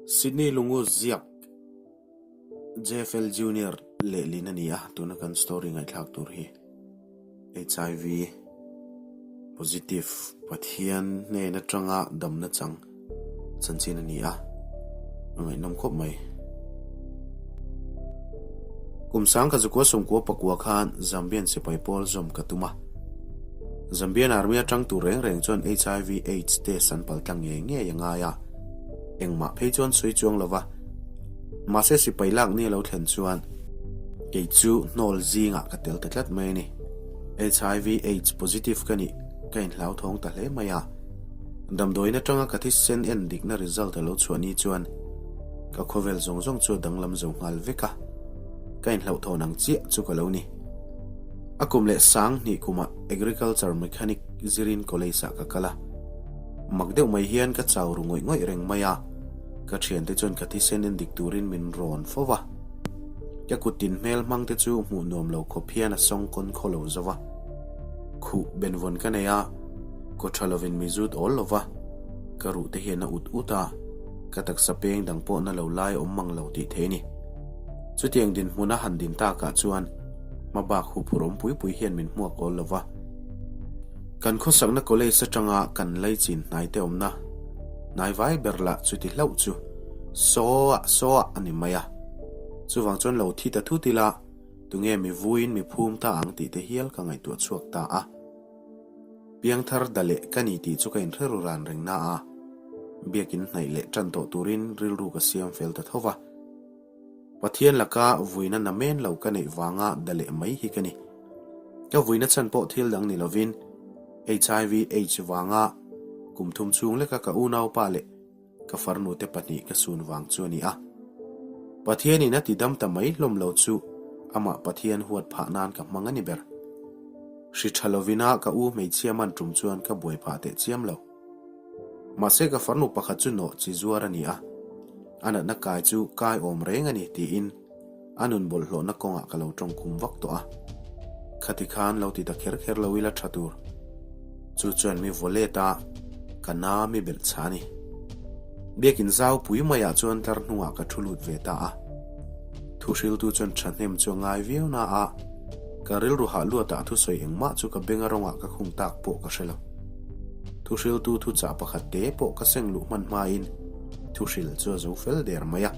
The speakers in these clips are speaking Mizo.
Sydney Lungu ziak JFL Junior lehlin a ni a, tuna kan story ngaihthlak tur hi HIV positive Pathian hnen atanga damna chang chanchin a ni a, a ngaihnawm khawp mai. Kum sang ka zukua sawmkua pakua khan Zambian sipai pawl zawm ka tum a. Zambian Army atang tur reng reng chuan HIV AIDS test an paltlang ngei ngei a ngai a. Engmah phei chuan sawi chuang lo va. Mahse sipai lak ni a lo thlen chuan kei chu hnawl zingah ka tel ta tlat mai a ni. HIV AIDS positive ka nih ka inhlauthawng ta hle mai a. Damdawiin atanga ka thisen en dikna result a lo chhuah ni chuan ka khawvel zawng zawng chu a danglam zo nghal vek a, ka inhlauhthawn ang chiah chu ka lo ni. A kum leh sang hnih kumah Agriculture Mechanic zirin college ah ka kal a, mak deuh mai hian ka chau ru ngawih ngawih reng mai a, ka thiante chuan ka thisen en dik turin min rawn fo va. Ka kut tin hmel hmang te chu hmuh nuam lo khawp hian a sawng kawn khaw lo zo va, khuh benvawn ka nei a, Kaw tha lovin mi zut awl lova, ka ruh te hian a ut ut a, ka taksa peng dang pawh na lo lai awm mang lo tih thei a ni. Chutiang dinhmun a han din takah chuan hmabak huphur awm pui pui hian min hmuak awl lova. Kan khawsakna college atanga kan laichin hnai te awmna hnaivai ber lah chuti hlauh chu saw ah saw ah a ni mai a. Chuvang chuan lo thi ta thut ila tunge mi vuiin mi phum ta ang tih te hial ka ngaihtuah chhuak ta a. Piangthar da leh ka ni tih chu ka inhre ru ran reng na a, biakin hnaih leh tan tawh turin rilru ka siam fel ta tho va. Pathian laka vuina na men lo ka neih vanga da leh mai hi ka ni. Ka vuina chhan pawh thil dang ni lovin HIV aids vanga kum thum chhung leka ka unaupa leh Ka farnute pahnih ka sun vang chu a ni a. Pathianin a ti dam ta mai hlawm lo chu amah Pathian huat phah nan ka hmang a ni ber. Hri tha lovina ka u hmeichhia man tum chuan ka buai phah teh chiam lo. Mahse ka farnu pakhat chu nawh chi zuar a ni a, a natna kai chu kai awm reng a ni tiin a nun bawlhhlawhna kawngah ka lo tawng khum vak tawh a. Khati khan lo ti ta kher kher lo ila tha tur. Chu chuan mi vaw let a, ka na mi belh chha a ni. Biakin zau pui maiah chuan tlar hnungah ka thu lut ve ta a. Thuhriltu chuan thahnem chu a ngai viau na a, ka rilru hah luatah thusawi engmah chu ka benga rawngah ka khung tak pawh ka hre lo. Thuhriltu thuchah pakhat te pawh ka seng luh hman hmain thuhril chu a zo fel der mai a.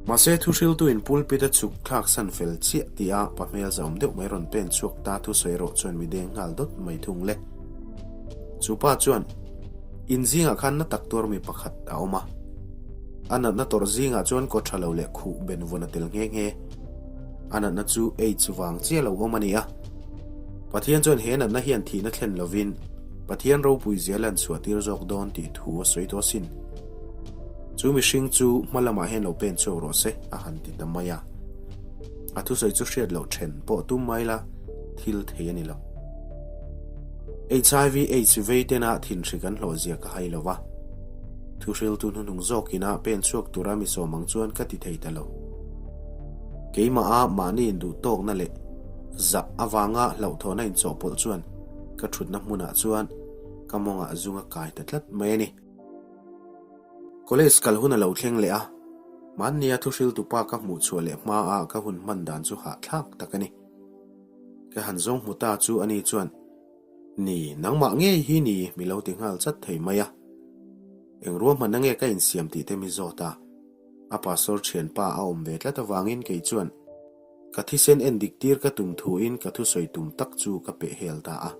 Mahse, thuhriltuin pulpit a chhuk thlak san fel chiah tih a pa hmel zahawm deuh mai rawn pen chhuak ta thusawi erawh chuan mi deng nghal dawt mai thung le. Chu pa chuan, In zingah khan na tak tuar mi pakhat a awm a. A natna tawrh zingah chuan kaw tha lo leh khuh ben vawn a tel nghe nghe. A natna chu AIDS vang chiah lo awm a ni a. Pathian chuan he natna hian thihna thlen lovin Pathian ropui zia lan chhuah tir zawk dawn tih thu a sawi tawh asin. Chu mihring chu hma lamah hian lo pen chhuak rawh se, a han ti ta mai a. A thusawi chu hriat loh then pawh tum mai la, thil thei a ni lo. HIV AIDS vei tena thinhri kan hlawh zia ka hai lo va. Thuhriltu hnuhnung zawkina pen chhuak tura mi sawm ang chuan ka ti thei ta lo. Keimaha mahni induh tawkna leh zah avanga hlauhthawhna inchawhpawlh chuan ka thutna hmunah chuan ka mawngah zung a kai ta tlat mai a ni. College kal hun a lo thleng leh a, hmannia thuhriltu pa ka hmuh chhuah leh hmaa ka hun hman dan chu hahthlak tak a ni. Ka han zawng hmu ta chu ani chuan, Ni, nangmah ngei hi ni mi lo ti nghal chat thei mai a. Eng ruahmanna nge ka insiam tih te mi zawt a, a pastor thianpa a awm ve tlat avangin kei chuan ka thisen en dik tir ka tum thuin ka thusawi tum tak chu ka peh hel ta a.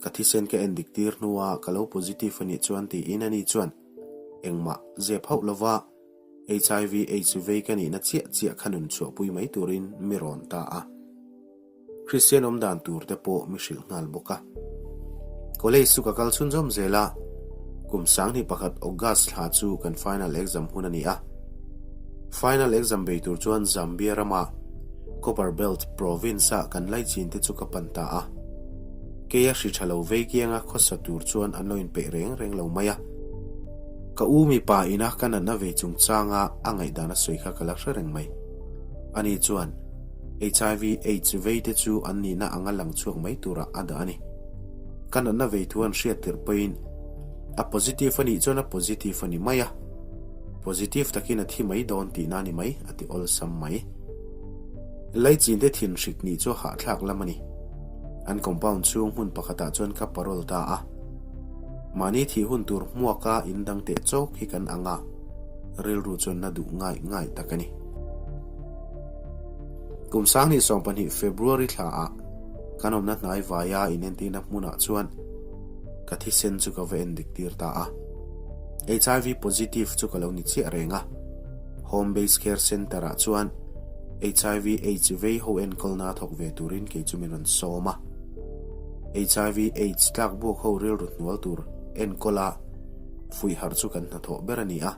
Ka thisen ka en dik tir hnua ka lo positive a nih chuan tiin ani chuan engmah zep hauh lova HIV aids vei ka nihna chiah chiah kha nun chhuahpui mai turin mi rawn ta a. Kristian awm dan tur te pawh mi hrilh nghal bawk a. College chu ka kal chhunzawm zel a, kum 2001 August thla chu kan final exam hun a ni a. Final exam bei tur chuan Zambia rama Copperbelt Province-a kan laichin te chu ka pan ta a. Keia hri tha lo vei kianga khawsa tur chuan an lo inpeih reng reng lo mai a. Ka u mipa ina ka natna ve chungchanga a ngaihdan a sawi kha ka la hre reng mai. Ani chuan HIV aids vei te chu an nihna anga lang chhuak mai turah a dah a ni. Ka natna vei thu an hriat tirh pawhin. A positive a nih chuan a positive a ni mai a, positive takin a thi mai dawn tihna a ni mai, a ti awlsam mai. Laichin te thin hrik nih chu hahthlak lam a ni. An compound chhung hmun pakhatah chuan ka parole ta a. Mahni thih hun tur hmuaka in dang teh chawk hi kan ang a, rilru chuan na duh ngai ngai tak a ni. Kum 2020 February thlaah kan awmna hnai vaia inentirna hmunah chuan ka thisen chu ka va endik tir ta a. HIV positive chu ka lo ni chiah reng a. Home Based Care Centre-ah chuan HIV AIDS vei ho enkawlna thawk ve turin kei chu min rawn sawm a. HIV AIDS tlakbuak ho rilru hnual tur enkawla fuih harh chu kan hnathawh ber a ni a.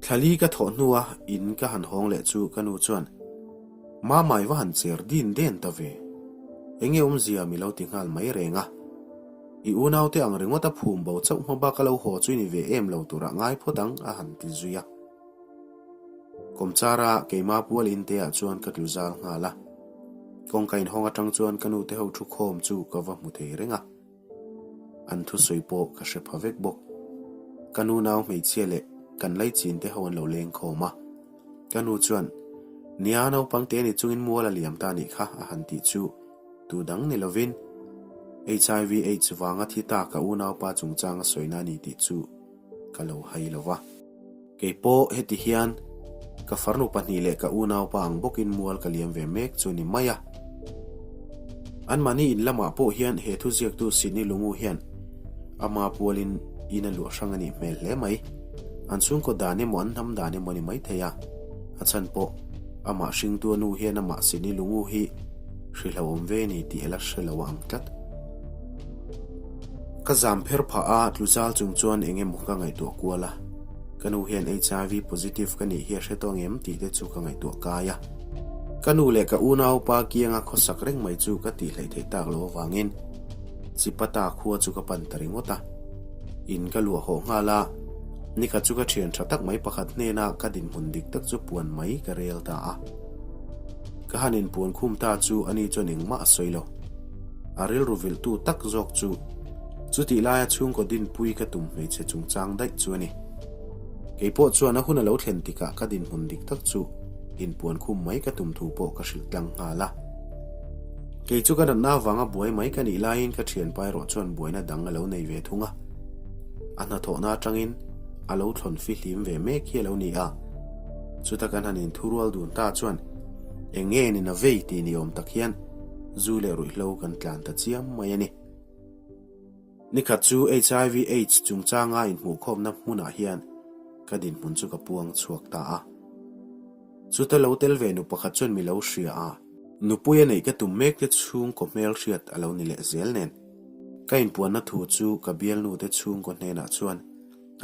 Thlali ka thawh hnua in ka han hawng leh chu ka nu chuan, Mamai va han cher din den ta ve. Enge awmzia mi lo ti nghal mai reng a. I unaute ang ringawt a phum bo chauh hma bak a lo haw chu i ni ve em lo turah ngai phawt ang a han ti zui a. Kawmchara keima pual in te ah chuan ka tlu zal nghal a. Kawngka inhawng atang chuan ka nu te ho thu khawm chu ka va hmu thei reng a. An thusawi pawh ka hre pha vek bawk. Ka nu nau hmeichhia leh kan laichin te ho an lo leng khawm a. Ka nu chuan, Nia naupang te ni chungin mual a liam ta nih kha a han tih chu tu dang ni lovin HIV AIDS vanga thi ta ka unaupa chungchang a sawina a ni tih chu ka lo hai lo va. Kei pawh heti hian ka farnu pahnih leh ka unaupa ang bawkin mual ka liam ve mek chu ni mai a. Anmahni in lamah pawh hian he thuziaktu Sydney Lungu hian ama pualin in a luah hrang a nih hmel hle mai. An chhungkaw dan emaw an hnam dan emaw a ni maithei a, a chhan pawh amah hringtu a nu hian amah Sydney Lungu hi hrilhawm ve ni tih a la hre lo a ang tlat. Ka zam pher phah a, tlu zal chung chuan eng emaw ka ngaihtuah kual a. Ka nu hian HIV positive ka nih hi a hre tawh ang em tih te chu ka ngaihtuah kai a. Ka nu leh ka unaupa kianga khawsak reng mai chu ka tih hleih theih tak loh avangin Chipata khua chu ka pan ta ringawt a. In ka luah hawh nghal a, nikhat chu ka thian tha tak mai pakhat hnena ka dinhmun dik tak chu puan mai ka rel ta a. Ka han inpuan khum ta chu ani chuan engmah a sawi lo. A rilru vilhtu tak zawk chu chutih laia chhungkaw dinpui ka tum hmeichhe chungchang daih chu a ni. Kei pawh chuan a hun a lo thlen tikah ka dinhmun dik tak chu inpuan khum mai ka tum thu pawh ka hrilh tlang nghal a. Kei chu ka natna avanga buai mai ka nih laiin ka thianpa erawh chuan buaina dang a lo nei ve thung a. A hnathawhna atangin a lo thlawn fihlim ve mek hi a lo ni a. Chuta kan han inthurual dun ta chuan eng nge nin a vei tih ni awm tak hian zu leh ruihhlo kan tlan ta chiam mai a ni. Nikhat chu HIV AIDS chungchanga inhmuhkhawmna hmunah hian ka dinhmun chu ka puang chhuak ta a. Chuta lo tel ve nu pakhat chuan mi lo hria a. Nupui a neih ka tum mek te chhungkaw hmelhriat a lo ni leh zel nen. Ka inpuanna thu chu ka bialnu te chhungkaw hnenah chuan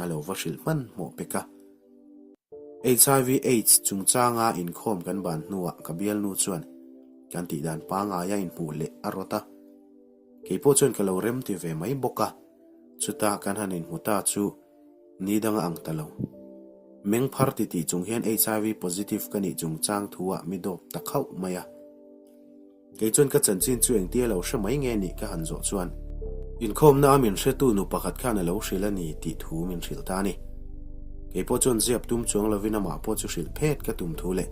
a lo va hrilh hmanhmawh pek a. HIV AIDS chungchanga inkhawm kan ban hnuah ka bialnu chuan kan tihdan pangaia inhmuh leh a rawt a. Kei pawh chuan ka lo rem ti ve mai bawk a, chuta kan han inhmu ta chu ni dang a ang ta lo. Meng phar ti tih chung hian HIV positive ka nih chungchang thu-ah mi dawp ta khauh mai a. Kei chuan ka chanchin chu engtia lo hre mai nge nih ka han zawh chuan inkhawmna a min hretu nu pakhat khan a lo hrilh a ni tih thu min hrilh ta a ni. Kei pawh chuan ziap tum chuang lovin amah pawh chu hrilh phet ka tum thu leh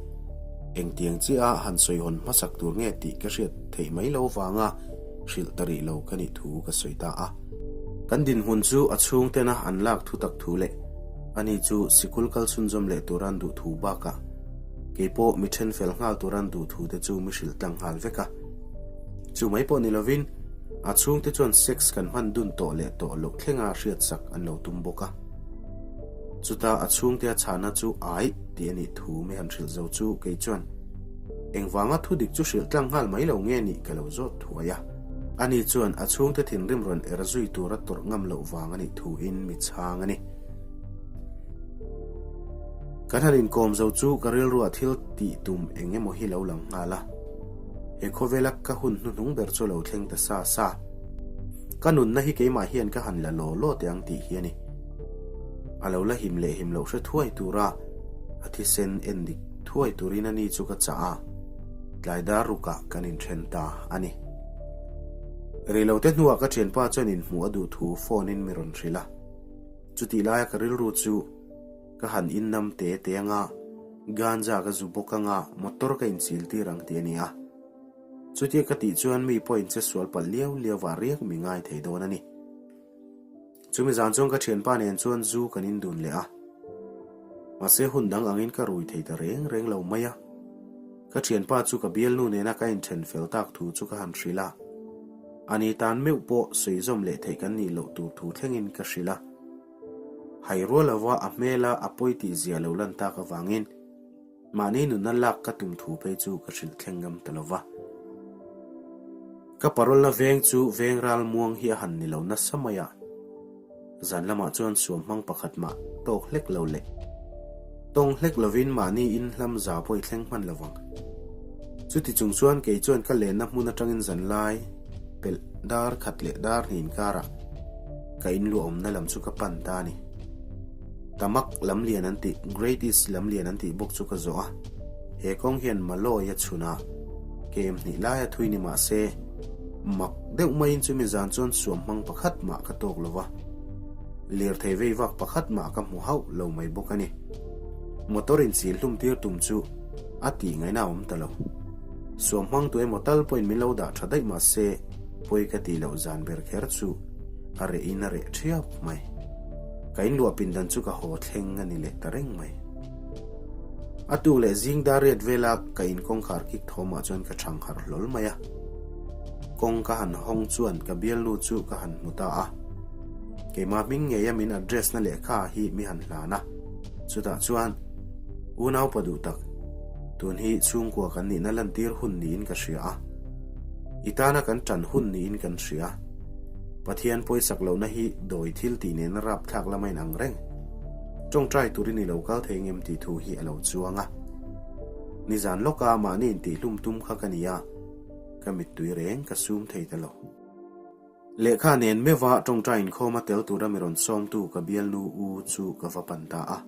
engtiang chiah a han sawihawn hmasak tur nge tih ka hriat theih mai lo vanga hrilh ta rih lo ka nih thu ka sawi ta a. Kan dinhmun chu a chhungtena an lak thu tak thu leh ani chu sikul kal chhunzawm leh tura an duh thu bakah Kei pawh mi then fel nghal tur an duh thu te chu mi hrilh tlang nghal vek a. Chu mai pawh ni lovin, a chhungte chuan sex kan hman dun tawh leh tawh loh thlenga hriatsak an lo tum bawk a. Chuta a chhungte a chhahna chu aih tih a nih thu mi han hrilh zo chu kei chuan engvanga thu dik chu hrilh tlang nghal mai lo nge nih ka lo zawt thuai a. Ani chuan a chhungte thinrim rawn er zui tura tawrh ngam loh vang a nih thuin mi chhang a ni. Kan han inkawm zo chu ka rilruah thil tih tum eng emaw hi lo lang nghal a. He khawvela ka hun hnuhnung ber chu lo thleng ta sa sa. Ka nunna hi keimah hian ka han la law law teh ang tih hi a ni. A lo la him leh him loh hre thuai tura a thisen en dik thuai turin a ni chu ka chah a, tlai dar rukah kan inthen ta a ni. Reilote hnuah ka thianpa chuan inhmuh a duh thu phone in mi rawn hrilh a. Chutih laia ka rilru chu ka han innam te te anga, ganja ka zu bawk anga motor ka inchil tir ang tih a ni a. Chutia ka tih chuan mi pawh inche sual palh liau liau ah riak mi ngai thei dawn a ni. Chumi zan chuan ka thianpa nen chuan zu kan indun leh a. Mahse hun dang angin ka rui thei ta reng reng lo mai a. Ka thianpa chu ka bialnu nena ka inthen fel tak thu chu ka han hrilh a. Ani tan meuh pawh sawi zawm leh theih kan nih loh tur thu thlengin ka hrilh a. Hai rual lova a hmela a pawi tih zia lo lan tak avangin Mahni nunna lak ka tum thu phei chu ka hrilh thleng ngam ta lo va. Ka parolna veng chu veng ral muang hi a han ni lo nasa mai a. Zan lamah chuan suam hmang pakhat mah tawk hlek lo leh tawng hlek lovin mahni in hlam za pawh i thleng hman lo vang. Chuti chung chuan kei chuan ka lenna hmun atangin zan lai pelh dar khat leh dar hnih inkarah ka inluahawmna lam chu ka pan ta a ni. Tamak lam lian an tih, Great East lam lian an tih bawk chu ka zawh a. He kawng hian Malawi a chhun a, kem hnih laia thui ni mah se, mak deuh maiin chumi zan chuan suam hmang pakhat mah ka tawk lo va. Lirthei vei vak pakhat mah ka hmu hauh lo mai bawk a ni. Motor in chil hlum tir tum chu a tih ngaihna a awm ta lo. Suam hmang tu emaw tal pawhin min lo dah tha daih mah se, pawi ka tih loh zan ber kher chu a reh in a reh thiap mai. Ka inluah pindan chu ka haw thleng a ni leh ta reng mai. A tu leh zing dar riat vela ka in kawngkhar kik thawmah chuan ka chhang harh hlawl mai a. Kawng ka han hawng chuan ka bialnu chu ka han hmu ta a. Keimah hming ngeia min address na lehkha hi mi han hlan a. Chutah chuan unaupa duh tak, tun hi chhungkua kan nihna lantir hun niin ka hria a. I tana kan tan hun niin kan hria. Pathian pawisak lohna hi dawi thil tih nena rapthlak lama in ang reng. Tawngtai turin i lo kal thei ngem tih thu hi a lo chuang a. Nizan lawka mahni intihhlum tum kha ka ni a, ka mittui reng ka sum thei ta lo. Lehkha nen meuha tawngtai inkhawma tel tura mi rawn sawmtu ka bialnu u chu ka va pan ta a.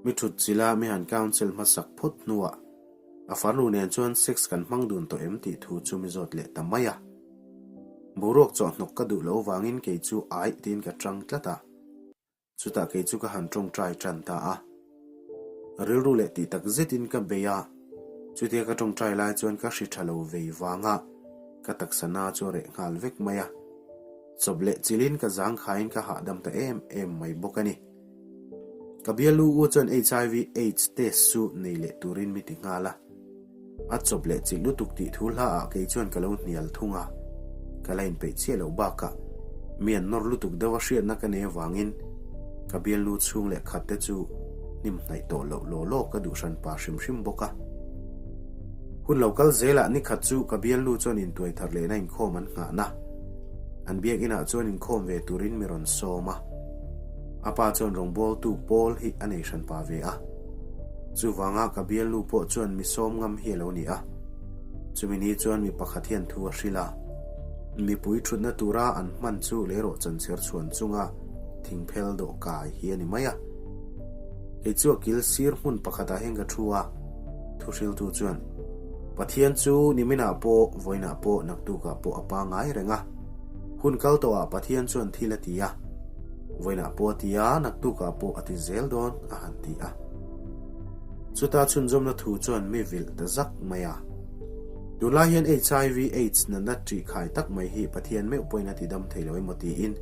Mi thut chila mi han counsel hmasak phawt hnuah A farnu nen chuan sex kan hmang dun tawh em tih thu chu mi zawt leh ta mai a. Boruak chawhhnawk ka duh lo vangin kei chu aih tiin ka tang tlat a. Chutah kei chu ka han tawngtai tan ta a. Rilru leh tih tak zetin ka bei a, chutia ka tawngtai lai chuan ka hri tha lo vei vanga ka taksa na chu a reh nghal vek mai a. Chawp leh chilhin ka zangkhaiin ka hahdam ta em em mai bawk a ni. Ka bialu u chuan HIV aids test chu nei leh turin mi ti nghal a. A chawp leh chilh lutuk tih thu hla ah kei chuan ka lo hnial thung a. Ka la inpeih chiah loh bakah mi an nawr lutuk deuh a hriatna ka nei avangin ka bialnu chhung leh khat te chu hnim hnaih tawh loh law law ka duh hran pa hrim hrim bawk a. Hun lo kal zelah nikhat chu ka bialnu chuan intuai thar lehna inkhawm an nghahna an biakinah chuan inkhawm ve turin mi rawn sawm a. A pa chuan rawngbawltu Paul hi a nei hran pa ve a. Chuvanga ka bialnu pawh chuan mi sawm ngam hi a lo ni a. Chumi ni chuan mi pakhat hian thu a hrilh a. Mipui thutna tura an hman chu leirawh chanchher chhuan chunga thingphel dawh kai hi a ni mai a. Kei chu a kil sir hmun pakhatah hian ka thu a, thuhriltu chuan, Pathian chu niminah pawh, vawiinah pawh, naktukah pawh a pangai reng a. Hun kal tawhah Pathian chuan thil a ti a, vawiinah pawh a ti a, naktukah pawh a ti zel dawn a han ti a. Chuta chhunzawmna thu chuan mi vilh ta zak mai a. Tunlai hian HIV AIDS natna ṭih khai tak mai hi Pathian meuh pawhin a ti dam thei lo emaw tiin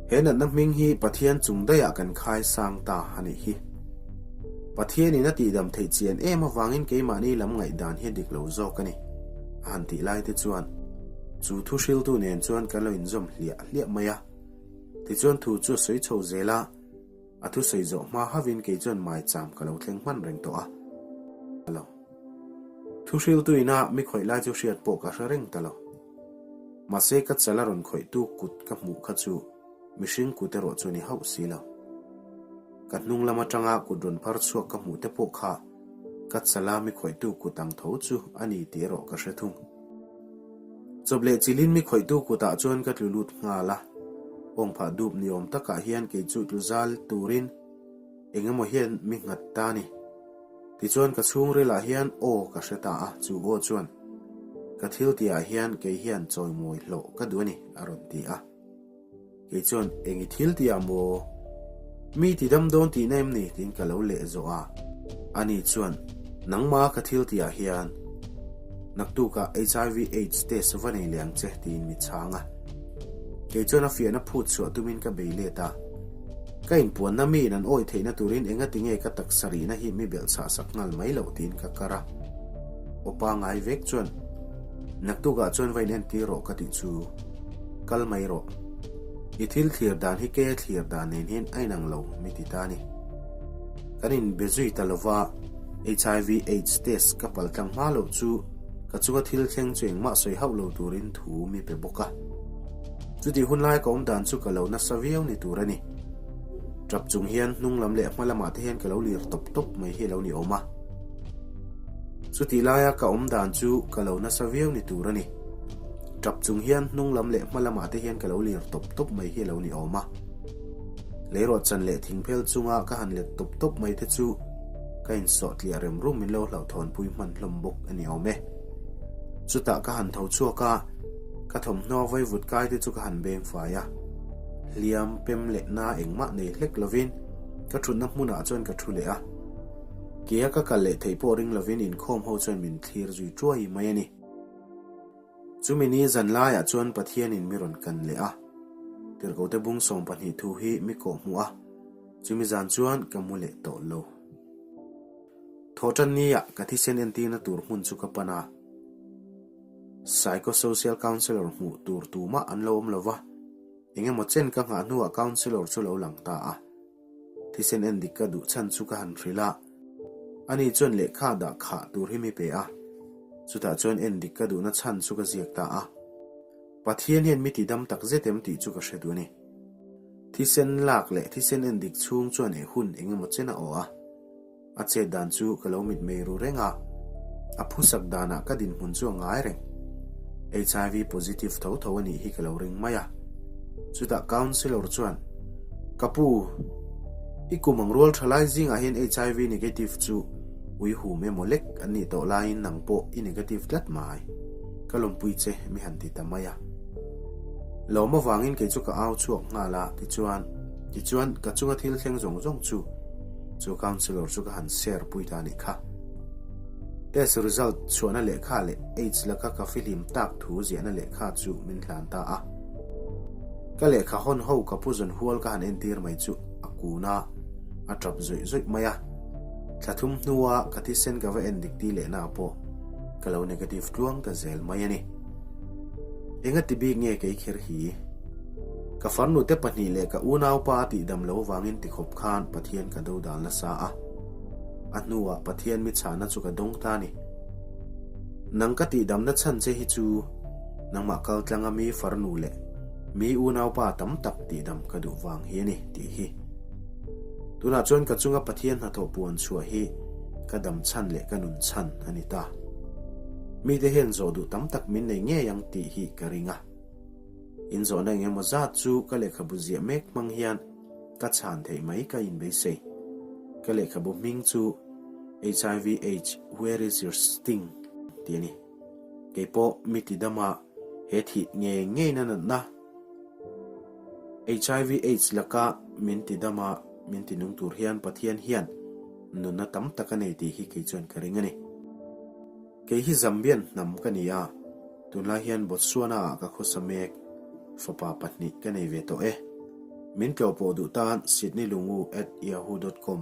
he natna hming hi Pathian chung daihah kan khai sang ta a nih hi. Pathianin a tihdam theih chian em avangin keimahni lam ngaihdan hi a dik lo zawk a ni a han tih lai te chuan Chu thu hriltu nen chuan kan lo inzawm hliah hliah mai a. Tichuan thu chu a sawi chho zel a, a thu sawi zawh hma havin kei chuan maicham ka lo thleng hman reng tawh a. Lo. Thu hriltu ina mi khawih lai chu hriat pawh ka hre reng ta lo. Mahse ka chal a rawn khawihtu kut ka hmuh kha chu mihring kut erawh chu a ni hauh si lo. Ka hnung lam atanga kut rawn phar chhuak ka hmuh te pawh kha ka chala mi khawihtu kut ang tho chu a ni tih erawh ka hre thung. Chawp leh chilhin mi khawihtu kutah chuan ka tlu lut nghal a, awngphah dup ni awm takah hian kei chu tlu zal turin eng emaw hian mi nghat ta a ni. Tichuan ka chhungrilah hian aw ka hre ta a, chu aw chuan ka thil tihah hian kei hian chawimawi hlawh ka duh a ni a rawn ti a. Kei chuan, Eng i thil tih ah maw? Mi ti dam dawn tihna em ni? tiin ka lo leh zawh a. Ani chuan, Nangma ka thil tih ah hian naktukah HIV AIDS test va nei leh ang che tiin mi chhang a. Kei chuan a fiahna phut chhuah tumin ka bei let a. Ka inpuanna miin an awih theihna turin engati nge ka taksa rihna hi mi belh chhah sak nghal mai loh tiin ka kar a. Aw pangai vek chuan, Naktukah chuan va inentir rawh ka tih chu. Kal mai rawh. I thil thlir dan hi ke thlir dan nen hian a inang lo mi ti ta a ni. Kan inbe zui ta lova, HIV aids test ka pal tlang hma loh chu ka chunga thil thleng chu engmah sawi hauh lo turin thu mi pe bawk a. Chutih hun lai ka awm dan chu ka lo nasa viau ni tur a ni. Tap chung hian hnung lam leh hma lamah te hian ka lo lir tawp tawp mai hi a lo ni awm a. Chutih laia ka awm dan chu ka lo nasa viau ni tur a ni. Tap chung hian hnung lam leh hma lamah te hian ka lo lir tawp tawp mai hi a lo ni awm a. Leirawh chan leh thingphel chunga ka han let tawp tawp mai te chu ka insawh tliah rem rum min lo hlauhthawnpui hman hlawm bawk a ni awm e. Chutah ka han tho chhuak a, ka thawmhnaw vaivut kai te chu ka han beng fai a. Hliam, pem leh na engmah nei hlek lovin ka thutna hmunah chuan ka thu leh a. Kea ka kal leh theih pawh ring lovin inkhawm ho chuan min thlir zui tuai mai a ni. Chumi ni zan laiah chuan Pathianin mi rawn kan leh a, Tirhkote bung 12 thu hi mi kawh hmuh a, chumi zan chuan ka mu leh tawh lo. Thawhtan nia ka thisen entirna tur hmun chu ka pan a, Psychosocial Counsellor hmuh tur tumah an lo awm lo va, eng emaw chen ka nghah hnuah Counsellor chu lo lang ta a. Thisen en dik ka duh chhan chu ka han hrilh a, ani chuan lehkha dah khah tur hi mi pe a, chutah chuan en dik ka duhna chhan chu ka ziak ta a. Pathian hian mi ti dam tak zet em tih chu ka hre duh a ni. Thisen lak leh thisen en dik chhung chuan e hun eng emaw chen a aw a. A chet dan chu ka lo mitmei ru reng a, a phusak danah ka dinhmun chu a ngai reng. HIV positive tho tho a nih hi ka lo ring mai a. Chutah counsellor chuan, Ka pu, i kum ang rual tha lai zingah hian HIV negative chu ui hum emaw lek an nih tawh laiin nang pawh i negative tlat mai. Ka lawmpui che mi han ti ta mai a. Lawm avangin kei chu ka au chhuak nghal a, tichuan, tichuan ka chunga thil thleng zawng zawng chu Chu councillor chu ka han share pui ta anih kha. Test result chhuahna lehkha leh AIDS laka ka fihlim tak thu ziahna lehkha chu min hlan ta a. Ka lehkha hawn ho ka pu zawn hual ka han entir mai chu a kun a, a tap zawih zawih mai a. Thla thum hnua ka thisen ka va en dik ti lehna pawh ka lo negative tluang ta zel mai a ni. Enga ti bik nge kei kher hi? Ka farnute pahnih leh ka unaupa a tihdam lo vangin tikhawp khan Pathian ka do dal nasa a. A hnuah Pathian mi chhahna chu ka dawng ta a ni. Nang ka tihdamna chhan che hi chu nangmah kal tlanga mi farnu leh mi unaupa tam tak tihdam ka duh vang hi a ni tih hi. Tunah chuan ka chunga Pathian hnathawh puan chhuah hi ka dam chhan leh ka nun chhan a ni ta. Mite hian zawh duh tam tak min nei ngei ang tih hi ka ring a. Inzawhna eng emaw zat chu ka lehkhabu ziah mek hmang hian ka chhan theih mai ka inbeisei. Ka lehkhabu hming chu HIV AIDS Where is your sting? tih a ni. Kei pawh mi ti dama he thih ngei ngeina natna HIV AIDS laka min ti dama min ti nung tur hian Pathian hian nunna tam tak a nei tih hi kei chuan ka ring a ni. Kei hi Zambian hnam ka ni a, tunlai hian Botswana ah ka khawsa mek, fapa pahnih ka nei ve tawh e. Min tlawhpawh duh tan sydneylungu at yahoo dot com.